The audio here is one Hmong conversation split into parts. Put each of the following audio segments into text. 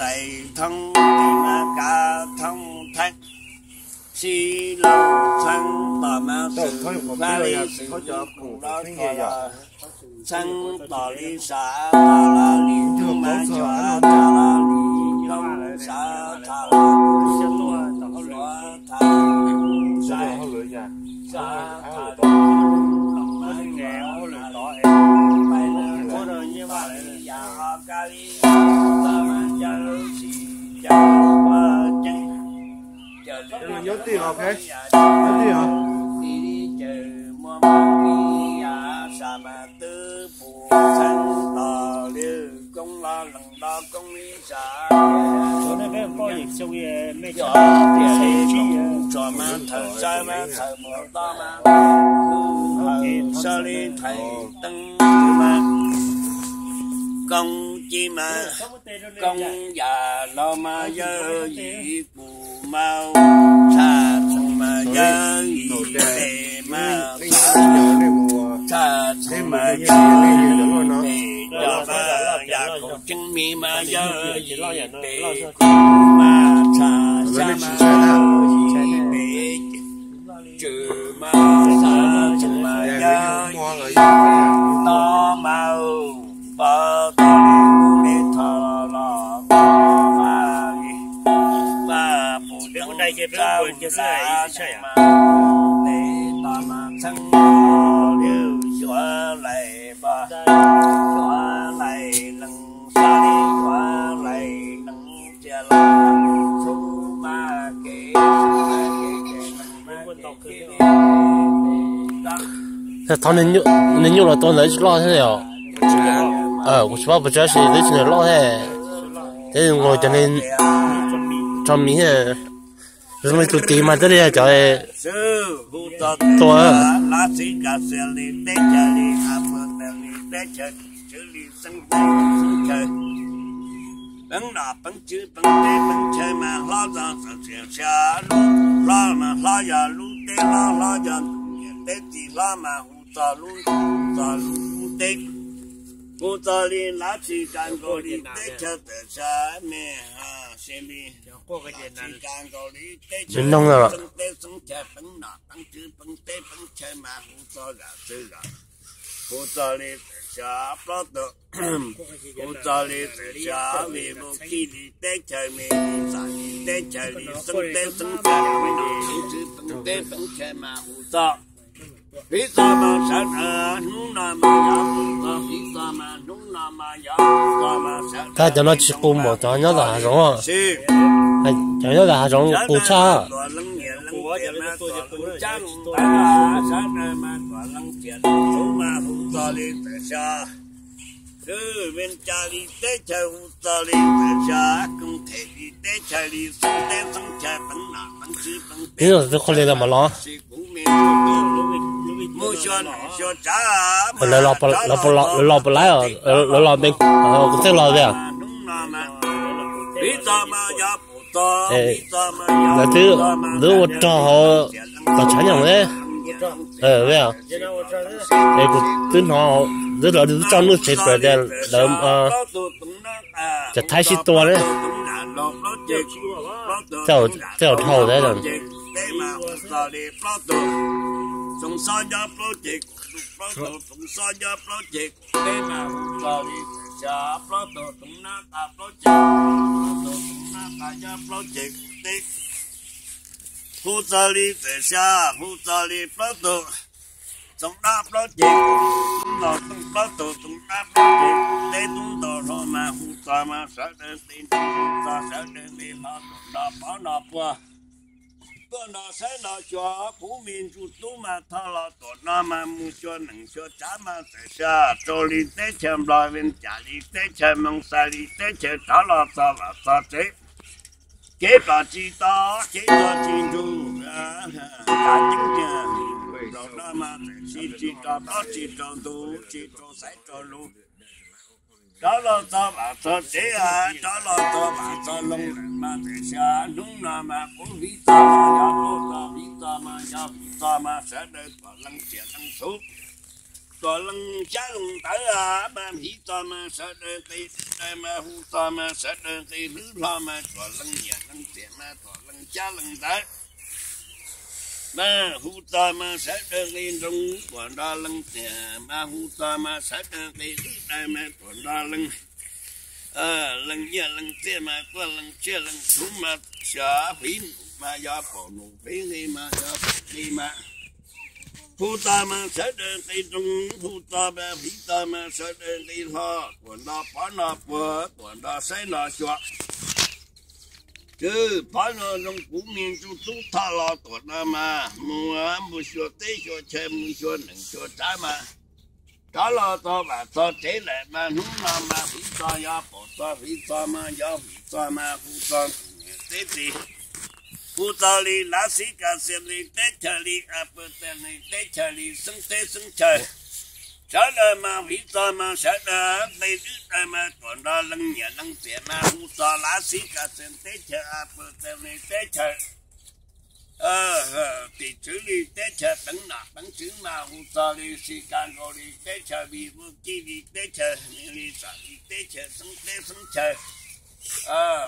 Tais thoob tim mas kav thoob theeb, sib laug txheeb tom mas xwm fab li xwm los txheeb tom li sav tha los li tub mas tshua tha los li tub sav tha los li tub suav tha los li sav tha los li tub los mas tshua tha los li tub pais los txheeb tom li yam ho kav li tub mas caw tsis caw ua ceeb. Caw li nyob tij os, nyob tij os. Li caw muaj mas li yam sam mas twb pum txheeb los li koob los lees los koob li sav. Yog tias li koob tsuas mas thawm sawv mas thawm mus to mas thawm sawv li thaiv teeb mas koob ci mas koob yam laug mas yawg yim kuv mas tshaj txheej mas yawg yim pem mas tshaj txheej mas yawg yim pem cov mas yam khaum ceeb mi mas yawg yim pem kuv mas tshaj xya mas yawg yim pem tswm mas xya txheej mas yawg yim no mas pov tau li kuv li tho los mas mas pum deev tau mas tes to mas txheeb li xyuav laim pov xyuav laim lees xya li xyuav laim lees cia los txhub mas kev Thov niag nyuj los tua ntawd tsis loj thiab os. Kuv tsis paub puas tsawg sis twb tsis loj thiab. Ces nqus cov ni tso mis thiab. Zoo li tus tid mas twb li cov tua. Peeb nom peeb tswv peeb teb peeb chaw mas hlob txog txawm txias xya lub, hlob mas hlob yog lub teb hlob, hlob yog tus niam teb txiv hlob mas hu txog lub, hu txog lub lub teb, hu txog li lav tsis kas nkaus li teb chaws txawm xya me ha se li, tsis kas nkaus li teb chaws, xeeb teb xeeb chaw peeb nom peeb tswv peeb teb peeb chaw mas hu txog zam txwv zam, hu txog li txawm xya plaub tug, hu txog li txawm xya vim mus kij li teb chaws me li xam li teb chaws li xeeb teb xeeb chaw li xeeb tswv xeeb teb xeeb chaw mas hu txog. Piv txog mas sawv daws hnub no mas yog hu txog, piv txog mas hnub no mas yog hu txog mas sawv daws. Tab cov no tsis qus npaum cov nyob tom hav zoov. Cov nyob tom hav zoov qus tshaj. Tuam leej niam leej txiv mas tuam leej cab leej ntawd, sawv daws mas tuam leej txiam leej txuv mas hu txog li txawm xya, Vij Cas li teb chaws hu txog li txawm xya, Koos Them li teb chaws li xeeb teb xeeb chaw peev nom peev tswv peev teb, twb qhov li los mas los. Mus xyuas neej xyuas tsav, lawv los puas laib, lawv los, kuv txeej los tiag. Lawv twb, twb ua rog hauv tom tshav nyoog ne. Es kuv twb hnov twb lawv twb tso nuj tsev pem tias lawv cov Thaib sib tua ne. Tej zaum dhau thiab. Txoov xob nyob plaub ceg, plaub tug txoov xob nyob plaub ceg, teb mas hu txog li txawm xya, plaub tug txoov nab qa plaub ceg, plaub tug txoov nab qa nyob plaub ceg teb, hu txog li txawm xya, hu txog li plaub tug txoov nab plaub ceg, tub ntaus xyoob plaub tug txoov nab plaub ceg teb, tub ntaus hlo mas hu txog mas sawv daws nti nrov hu txog sawv daws nti hlo tuaj nrov pov nrov puag. Tuaj nrov saib nrov xyuas kuv me ntsuj tub mas thoj los tuam no mas mus xyuas neej xyuas tsav mas txawm xya rau li teb chaws Nplog, Vij Cas li teb chaws Moos Xais li teb chaws rov los txog vam txog tsev. Kev pom tsis tau, kev tuag tsis nrug, kav ceeb tiag. Zaum no mas txawm tsis, tsis rau plaub tsis rau ntug tsis rau xaiv rau lug, rov los txog vam txog tsev, rov los txog vam txog loog mas txawm xya hnub no mas kuv viv txog mas yog tuaj txog viv txog mas yog viv txog mas sawv daws tuam leej txiam leej txuv. tuam lees xyab lees ntawv mas hiv txog mas sawv daws nqis, dawb mas hu txog mas sawv daws nqis, hlwb hlo mas tuam lees nyiaj lees txiaj mas tuam lees xyab lees ntawv mas hu txog mas sawv daws nqis, nroo tuam nrog lees txiaj mas hu txog mas sawv daws nqis, hlwb dawb mas tuam nrog lees lees nyiaj lees txiaj mas tuaj lees tsiaj lees txhuv mas xyov, fiv num mas yog paum num, fiv nqi mas yog paum nqi mas hu txog mas sawv daws nqis, nroo hu txog mas fiv txog mas sawv daws nqis hlo, tuam nrog pov nrog puag, tuam nrog saib nrog xyuas. Tswv pov nrog zoo, kuv me ntsuj tub thoj los tuam no mas mus, mus xyuas teb xyuas chaw, mus xyuas neej xyuas tsav mas rov los txog vam txog tsev lawm mas hnub no mas fiv txog yog paum txog, fiv txog mas yog vim txog mas hu txog teb txiv, hu txog li Lav Xib Kas Xias li teb chaws, li As Pwg Tes li teb chaws, li xeeb teb xeeb chaw. Sawv daws mas fiv txog mas sawv daws nqis, dawb mas tuam nrog lees nyiaj lees txiaj mas hu txog Lav Xib Kas Xias teb chaws, As Pwg Tes li teb chaws, tim tswv li teb chaws, teev nom teev tswv mas hu txog li Xis Kas Nkaus li teb chaws, Vij Vuj Kij li teb chaws, Mis Lis Xas li teb chaws, xeeb teb xeeb chaw,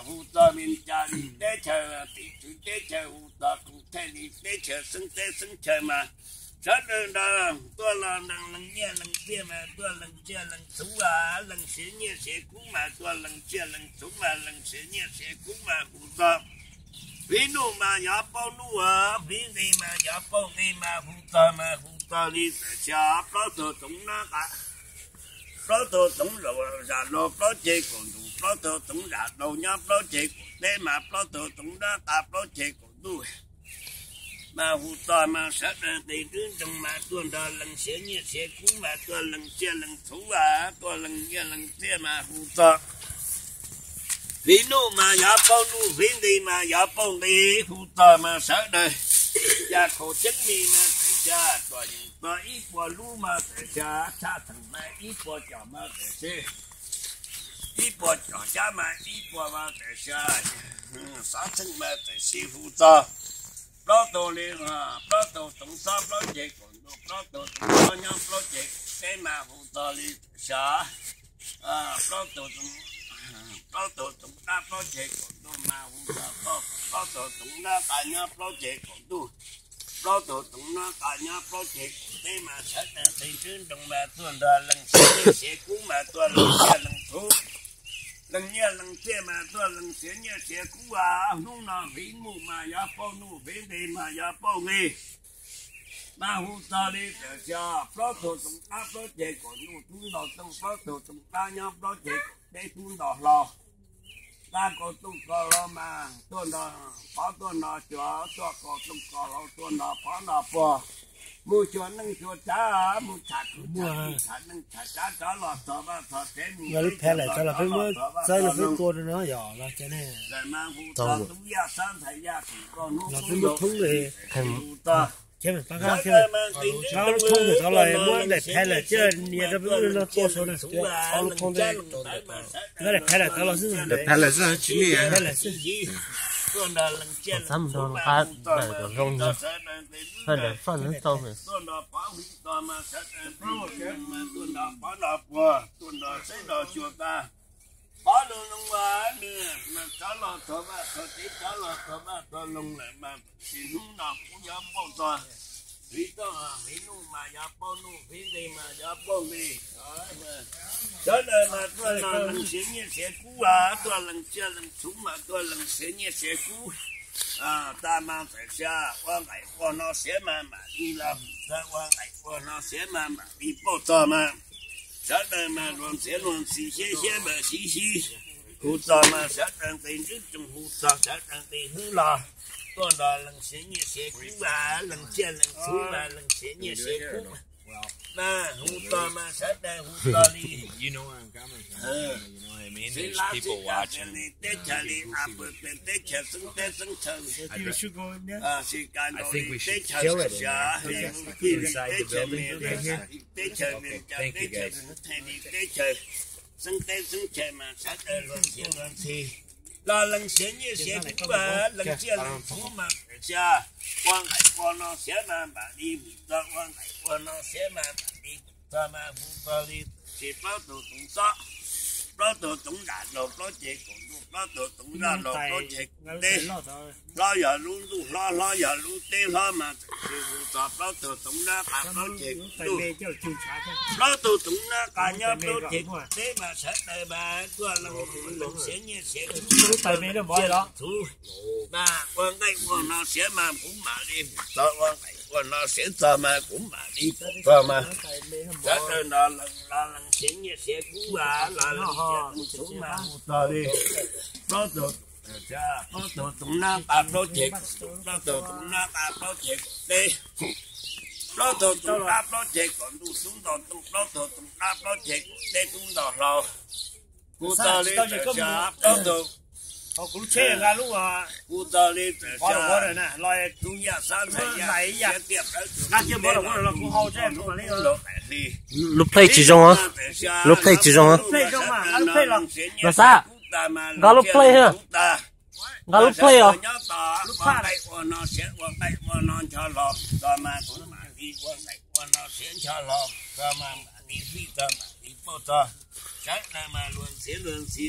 hu txog Vias Cas li teb chaws, tim tswv teb chaws hu txog Kub Thej li teb chaws, xeeb teb xeeb chaw mas sawv daws nrog tuaj los lees, lees nyiaj lees txiaj mas tuaj lees tsiaj lees txhuv, lees siav nyiaj siav kub mas tuaj lees tsiaj lees txhuv mas lees siav nyiaj siav kub mas hu txog. Fiv num mas yog pauj num, fiv nqi mas yog pauj nqi mas hu txog mas hu txog li tawm xyov plaub tug toov nab qa, plaub tug toov zam laug, plaub ceg kaum ntuj, plaub tug toov zam laug nyob plaub ceg kaum teb mas plaub tug toov nab qa, plaub ceg kaum ntuj mas hu txog mas sawv daws nqis, nroo mas tuaj nrog lees, siav nyiaj siav kub mas tuaj lees, tsiaj lees txhuv mas tuaj lees, nyiaj lees txiaj mas hu txog. Fiv num mas yog pauj num, fiv nqi mas yog pauj nqi, hu txog mas sawv daws. Yaj khaum ceeb mis mas tawm xya, tuam yeem txog ib puas lub mas tawm xya, tshaj theem mas ib puas caum mas tawm xya, ib puas caum xya mas ib puas mas tawm xya, xov txheej mas tawm xya, hu txog plaub tug li, plaub tug toov xob, plaub ceg kaum ntuj, plaub tug toov xob nyob plaub ceg kaum teb mas hu txog li tawm xya, plaub tug, plaub tug toov dab, plaub ceg kaum ntuj mas hu txog, plaub tug toov dab qa nyob plaub ceg kaum ntuj, plaub tug toov dab qa nyob plaub ceg kaum teb mas sawv daws nqis, nroo mas tuaj nrog lees, siav nyiaj siav kub mas tuaj lees, tsiaj lees txhuv, lees nyiaj lees txiaj mas tuaj lees, siav nyiaj siav kub. Hnub no fiv num mas yog pauj num, fiv nqi mas yog pauj nqi mas hu txog li tawm xya, plaub tug toov dab, plaub ceg kaum ntuj tub nto tooj, plaub tug toov dab nyob plaub ceg kaum teb tub nto hlo, dab kaus tooj kaus hlo mas tuaj nrog pov tuaj nrog xyuas, tuaj kaus tooj kaus hlo tuaj nrog pov nrog puag, mus xyuas neej xyuas tsav, mus tsham kwv tsham tij, tsham neej tsham tsav, rov los txog vaj txog tsev, mus teb chaws los txog vaj txog lawm mas hu txog tub yaj xab ntxhais yaj, tus koj hnub thoob li, hu txog. Sawv daws mas nqis, nroo mas tuaj nrog lees, siav nyiaj siav kub mas tuaj lees, tsiaj lees txhuv mas lees, siav nyiaj siav kub mas tuaj nrog lees, tsiaj lees txhuv mas hu txog. Sawv daws nqis, nroo mas tuaj nrog pov, hu txog mas sawv daws nqis, nroo mas tuaj nrog pov nrog puag, tuaj nrog saib nrog xyuas tas. Pov loo loo mas nws mas rov los txog vaj txog tsev, rov los txog vaj txog loog lawm mas sim hnub no kuv yuav pauj txog. Fiv toj, fiv num mas yog pauj num, fiv nqi mas yog pauj nqi. Sawv daws mas tuaj nrog lees, siav nyiaj siav kub, tuaj lees tsiaj lees txhuv mas tuaj lees, siav nyiaj siav kub. Tas mas txawm xya, ua nqaim ua no siav mas mam li los, ua nqaim ua no siav mas mam li pauj txog mas. Sawv daws mas luag ntxhiav luag ntxhi, siab siab mas sib sib, hu txog mas sawv daws nqis, nroo hu txog sawv daws nqis, hlwb los tuaj nrog lees, siav nyiaj siav kub, lees tsiaj lees txhuv mas lees, siav nyiaj siav kub mas hu txog mas sawv daws hu txog li. Xeev Lav, Xeev Kas Xias li teb chaws, li As Pwg Tes teb chaws, xeeb teb xeeb chaw, Xis Kas Nkaus li teb chaws, Xia, Vij Vuj Kij li teb chaws, Mis Lis Xas li teb chaws, Vias Cas teb chaws, Kub Thej li teb chaws, xeeb teb xeeb chaw mas sawv daws luag ntxhiav luag ntxhi, los lees, siav nyiaj siav kub, lees tsiaj lees txhuv mas txawm xya, ua nqaim ua no siav mas mam li, vim txog ua nqaim ua no siav mas mam li. Txog mas hu txog li, tsis plaub tug toov xob, plaub tug toov nram los plaub ceg kaum ntuj, plaub tug toov nroj los plaub ceg kaum teb. Hlob yog lub ntuj hlob, hlob yog lub teb hlob mas txawm tsis hu txog plaub tug toov nroj qab plaub ceg kaum ntuj. Plaub tug toov nroj qab nyob plaub ceg kaum teb mas sawv daws mas tuaj lees siav nyiaj siav kub, mas ua nqaij ua no siav mas kuv mam li txog, ua nqaij ua no siav txog mas kuv mam li txog mas. Sawv daws no los lees siav nyiaj siav kub, los lees siav kub mas hu txog li, plaub tug, plaub tug toov nroj qab plaub ceg, plaub tug toov nroj qab plaub ceg kaum teb, plaub tug toov qab plaub ceg kaum ntuj tub nto ntuj, plaub tug toov qab plaub ceg kaum teb tub nto hlau. Hu txog li tawm xya plaub tug, hu txog li tawm xya, tub yaj xab ntxhais yaj, siav tiaj plawv tug teb los, tub nto daim hli. Lub play tsis zoo, lub play tsis zoo. Mas xab, nqa lub play, nqa lub play os. Nyob tos ua nqaij ua no siav, ua nqaij ua no ncho hlo, txog mas kuv mam li ua nqaij ua no siav ncho hlo, txog mas mam li fij txog mam li pauj txog. Sawv daws mas luag ntxhiav luag ntxhi.